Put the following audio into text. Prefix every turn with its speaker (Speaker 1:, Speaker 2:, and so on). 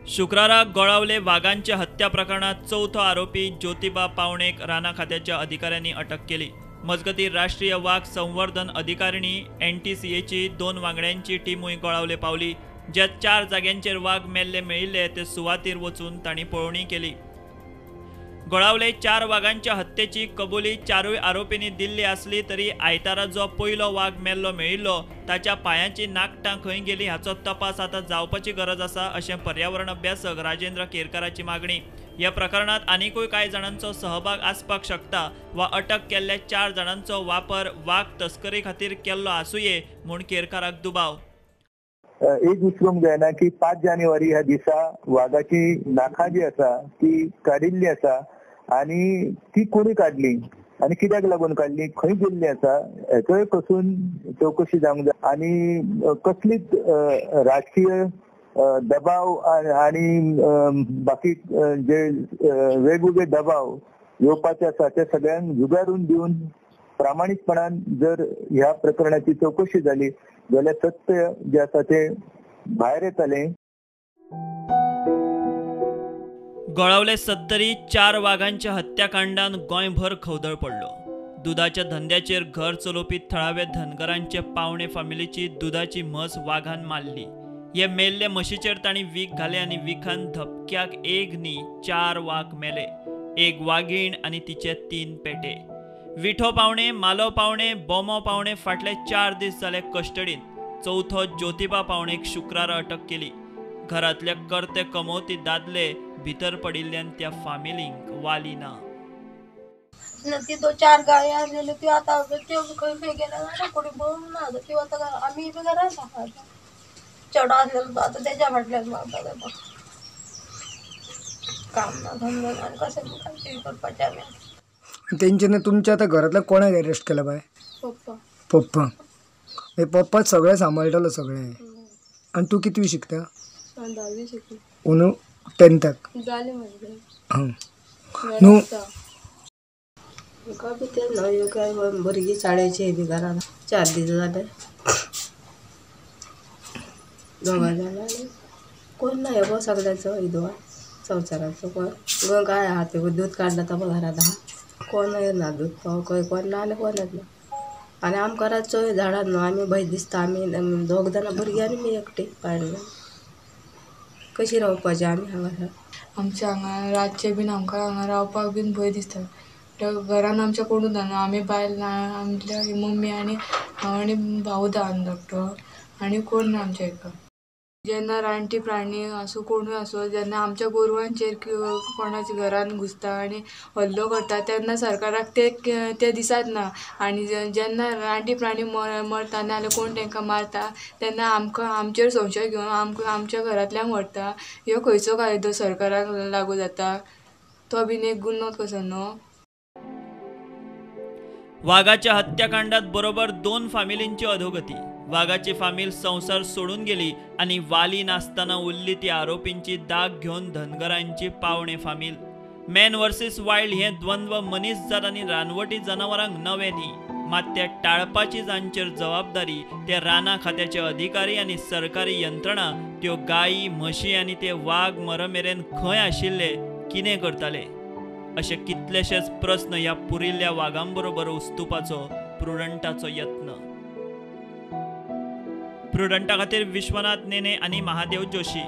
Speaker 1: शुक्राराक गोळावले वागांच्या हत्या प्रकरणात चवथो आरोपी ज्योतिबा पावणेक राना खात्याच्या अधिकाऱ्यांनी अटक केली. मजगती राष्ट्रीय वाग संवर्धन अधिकारिणी NTCAची 2 वांगड्यांची टीमूय गोळावले पावली. ज्या 4 जाग्यांचेर वाग मेल्ले मेळिल्ले ते सुवातीर वचून तांणी पळोवणी केली. गोळावले 4 वागांच्या हत्येची कबुली 4 आरोपींनी दिल्ली आसली तरी आयतारा जो पयलो वाग मेल्लो मेळिल्लो ताच्या पायांची नाकटां खंय गेली हाचो तपास आतां जावपाची गरज आसा अशें पर्यावरण अभ्यासक राजेंद्र केरकाराची मागणी. ह्या प्रकरणात आनिकूय कांय जाणांचो सहभाग आसपाक शकता वा अटक केल्ल्या 4 जाणांचो वापर वाग तस्करी खातीर केल्लो आसुये म्हूण केरकाराक दुबाव.
Speaker 2: एक विसरूंक जायना की 5 जानेवारी ह्या दिसा वागाची नाखां जी आसा ती काडिल्ली आसा आनी ती कोणी काडली आनी कित्याक लागून काडली, खंय गेल्ली आसा हेचोय पसून चवकशी जावंक जाय आनी कसलीच राजकीय दबाव आनी बाकी जे वेगवेगळे दबाव येवपाचे आसा ते सगळ्यांक जुगारून दिवन प्रामाणीकपणान जर ह्या प्रकरणाची चवकशी जाली जाल्यार सत्य जे आसा ते भायर येतलें.
Speaker 1: गोळावले सत्तरी 4 वागांच्या हत्याकांडान गोंयभर खवदळ पडलो. दुधाच्या धंद्याचेर घर चलोवपी थळावे धनगरांचे पावणे फामिलीची दुधाची म्हस वागान मारली. हे मेल्ले म्हशीचेर तांणी वीख घाले आनी विखान धपक्याक 1 न्ही 4 वाग मेले. 1 वागीण आनी तिचे 3 पेटे. विठो पावणे, मालो पावणे, बोमो पावणे फाटले 4 दीस जाले कस्टडीन. चवथो ज्योतिबा पावणेक शुक्रारा अटक केली. घरांतले कर्ते कमोवती दादले भितर पडिल्ल्यान त्या फामिलींक वाली ना.
Speaker 3: ती 4 गाय आसलेल्यो त्यो आतां त्यो खंय खंय गेल्या जाणा, कोणी पळोवंक ना. त्यो आतां आमी बी घरांत आहा. चेडो आसलेलो तो आतां तेज्या फाटल्यान भोंवता. तेका काम ना धंदो ना, कशें कितें करपाचें आमी.
Speaker 4: तेंच्यानी तुमच्या आतां घरांतल्या कोणाक अरेस्ट केला बाय?
Speaker 3: पप्पा.
Speaker 4: पप्पा पप्पा सगळें सांबाळटलो सगळें. आनी तूं कितवी शिकता?
Speaker 3: 10वी शिकता.
Speaker 4: अंदू 10थाक
Speaker 3: जालें म्हजें.
Speaker 4: न्हू
Speaker 5: म्हाका बी तें न्हय काय भुरगीं शाळेची बी घरान 4 दीस जाले दोगां जाणां आनी कोण ना हे सगळ्यांचो विधवा संवसाराचो कोण गाय आहा ते दूद काडला तो घरांत आहा, कोण येना दूद खंय कोण ना आनी कोण येना. आनी आमकां रातचो झाडां न्हू आमी भंय दिसता. आमी 2 जाणां भुरगीं आनी मी एकटी बायल, कशी रावपाची आमी हांगा?
Speaker 6: आमच्या हांगा रातचे बीन आमकां हांगा रावपाक बीन भंय दिसता. घरान आमच्या कोणूच ना, आमी बायल ना, आमच्या मम्मी आनी हांव आनी भाऊ धान धाकटो आनी कोण ना आमच्या एका. जेन्ना रानटी प्राणी आसूं कोणूय आसूं जेन्ना आमच्या गोरवांचेर कोणाच्या घरान घुसता आनी हल्लो करता तेन्ना सरकाराक ते दिसत ना. आनी जेन्ना रानटी प्राणी मरता नाजाल्यार कोण तांकां मारता तेन्ना आमकां आमचेर संशय घेवन आमकां आमच्या घरांतल्यान व्हरता. ह्यो खंयचो कायदो सरकाराक लागू जाता? तो बीन एक गुन्हो कसो न्हू.
Speaker 1: वागाच्या हत्याकांडात बरोबर 2 फामिलींची अधोगती. वागाची फामील संवसार सोडून गेली आनी वाली नासतना उरली ती आरोपींची दाग घेवन धनगरांची पावणे फामील. मॅन वर्सीस वायल्ड हें द्वंद्व मनीस जात आनी रानवटी जनावरांक नवें न्ही, मात त्या टाळपाची जांचेर जबाबदारी ते राना खात्याचे अधिकारी आनी सरकारी यंत्रणा. त्यो गायी म्हशी आनी ते वाग मरमेरेन खंय आशिल्ले, कितें करताले, अशे कितलेशेच प्रस्न ह्या पुरिल्ल्या वागांबरोबर उस्तुपाचो प्रुडंटाचो यत्न. प्रुडंटा खातीर विश्वनाथ नेने आनी महादेव जोशी.